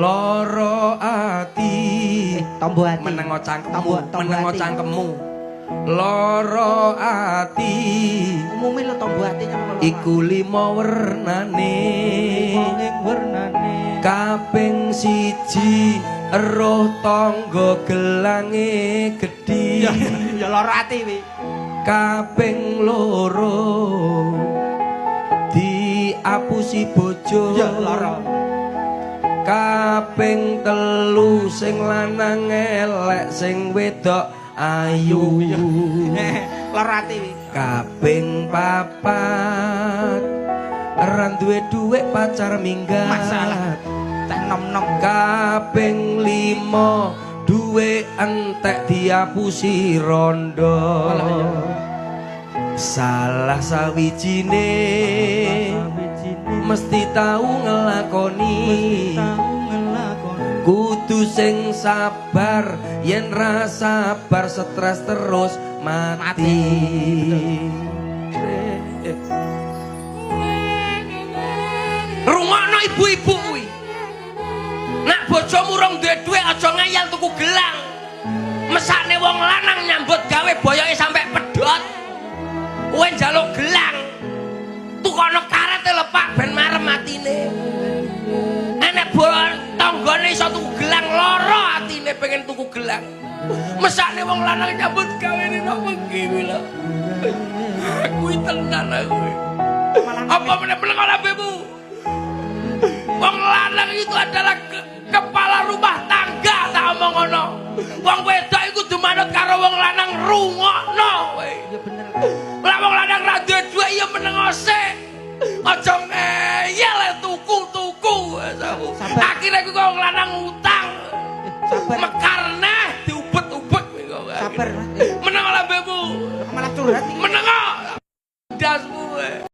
Loro ati. Tombo ati. Menengo cangkemmu, Tombo menengo ati. cangkemmu. Loro ati. Umume lho tombo ati nyapa loro. Iku lima wernane. Ing wernane. Kaping siji eruh tangga gelange gedhi. Ya loro ati kuwi. Kaping loro diapusi bojo. Ya loro. Kaping telu sing lanang elek sing wedok ayu. Loro ati kuwi. Kaping papat ra duwe dhuwit pacar minggat. Masalah. Cah nom-nom. Kaping lima duwe entek diapusi rondo. Salah sawijine mesti tau ngelakoni. Kudu sing sabar, yen ra sabar stres terus mati. Rungokno ibu-ibu kuwi. Nak bojomu rong duwe dhuwit aja ngayal tuku gelang. Mesakne wong lanang nyambut gawe boyoke sampe pedhot. Kowe njaluk gelang. Tukono karete lho Pak ben marem atine. Enek tanggane iso tuku gelang loro atine pengen tuku gelang. Mesakne wong lanang nyambut gawe nang bengi kuwi lho. Kuwi tenan aku. Apa meneh meneng lambemu? Wong lanang itu adalah kepala rumah tangga tak omong ngono. Wong wedok iku kudu manut karo wong lanang rungokno kowe. Ya bener. Lah wong lanang ra duwe dhuwit ya meneng sik. Aja ngeyel tuku-tuku. Akhire ku wong lanang utang. Sabar. Mekar neh diubet-ubet kowe kok. Sabar, Mas. Meneng lambemu. Malah curhat iki.